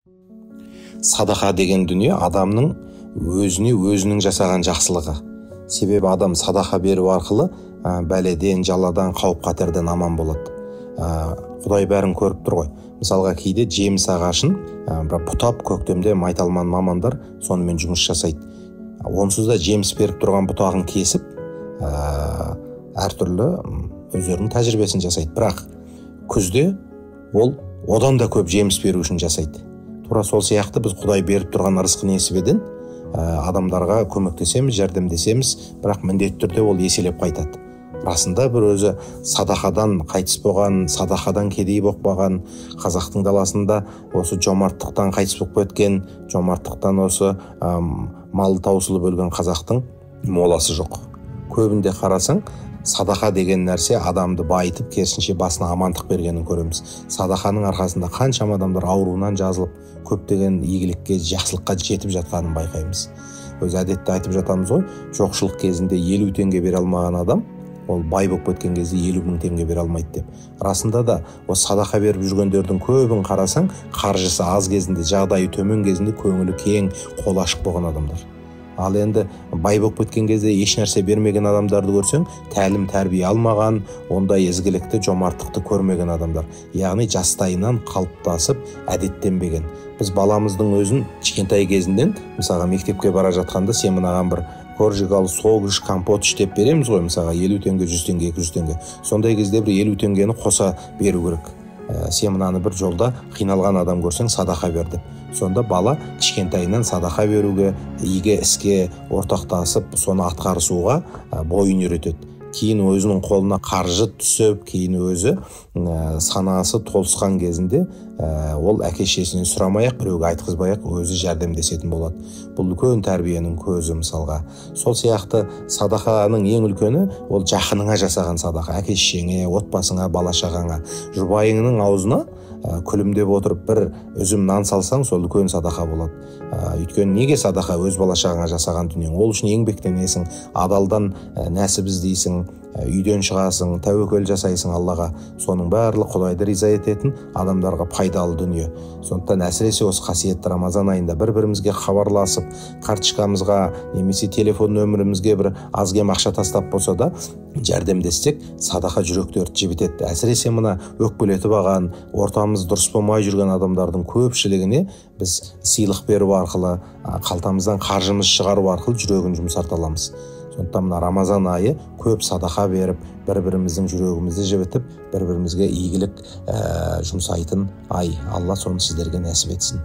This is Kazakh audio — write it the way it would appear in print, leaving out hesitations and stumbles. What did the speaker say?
Садақа деген дүние адамның өзіне өзінің жасаған жақсылығы. Себебі адам садақа беру арқылы бәледен, жаладан, қауіп-қатерден аман болады. Құдай бәрін көріп тұр ғой. Мысалға кейде жеміс ағашын бір бұтап көктемде майталман мамандар сонымен жұмыс жасайды. Онсыз да жеміс беріп тұрған бұтағын кесіп, әртүрлі өздерінің тәжірибесін жасайды. Бірақ күзде ол одан да көп жеміс беру үшін жасайды. Тура сол сияқты біз Құдай беріп тұрған ырысқы несібеден адамдарға көмектесеміз, жәрдемдесеміз, бірақ міндетті түрде ол еселеп қайтады. Расында бір өзі садақадан қайтыс болған, садақадан кедей болып қалған, қазақтың даласында осы жомарттықтан қайтыс болып кеткен, жомарттықтан осы мал таусылып өлген қазақтың моласы жоқ. Көбінде қарасаң, садақа деген нәрсе адамды байытып, керісінше басына амандық бергенін көреміз. Садақаның арқасында қаншама адамдар ауруынан жазылып, көптеген игілікке, жақсылыққа жетіп жатқанын байқаймыз. Өз әдетте айтып жатамыз ғой, жоқшылық кезінде 50 теңге бере алмаған адам, ол бай болып кеткен кезде 50 мың теңге бере алмайды деп. Расында да, осы садақа беріп жүргендердің көбін қарасаң, қаржысы аз кезінде, жағдайы төмен кезінде көңілі кең, қолы ашық болған адамдар. Ал енді бай болып кеткен кезде еш нәрсе бермеген адамдарды көрсең, тәлім тәрбие алмаған, ондай ізгілікті, жомарттықты көрмеген адамдар. Яғни жастайынан қалыптасып, әдеттенбеген. Біз баламыздың өзін кішкентай кезінен, мысалға мектепке бара жатқанда сен мынаған бір коржик ал, сок іш, компот іш деп береміз ғой, мысалға 50 теңге, 100 теңге, 200 теңге. Сондай кезде бір 50 теңгені қоса беру керек. Сен мынаны бір жолда қиналған адам көрсең, садақа бер деп. Сонда бала кішкентайынан садақа беруге, игі іске ортақтасып, соны атқарысуға бойын үйретеді. Кейін өзінің қолына қаржы түсіп, кейін өзі санасы толысқан кезінде ол әке шешесінен сұрамай-ақ, біреуге айтқызбай-ақ өзі жәрдемдесетін болады. Бұл үлкен тәрбиенің көзі мысалға. Сол сияқты садақаның ең үлкені ол жақыныңа жасаған садақа, әке шешеңе, отбасыңа, бала шағаңа. Жұбайыңның аузына күлімдеп отырып бір үзім нан салсаң, сол үлкен садақа болады. Өйткені неге садақа? Өз бала шағаңа жасаған дүниең. Ол үшін еңбектенесің, адалдан нәсіп іздейсің, үйден шығасың, тәуекел жасайсың Аллаға. Соның барлығы Құдайды риза ететін, адамдарға пайдалы дүние. Сондықтан әсіресе осы қасиетті Рамазан айында бір-бірімізге хабарласып, карточкамызға немесе телефон нөмірімізге бір аз-кем ақша тастап болса да жәрдемдессек, садақа жүректерді жібітеді. Әсіресе мына өкпелетіп алған, ортамыз дұрыс болмай жүрген адамдардың көпшілігіне біз сыйлық беру арқылы, қалтамыздан қаржымыз шығару арқылы жүрегін жұмсарта аламыз. Сондықтан мына Рамазан айы көп садақа беріп, бір-біріміздің жүрегімізді жібітіп, бір-бірімізге игілік жұмсайтын ай. Алла соны сіздерге нәсіп етсін.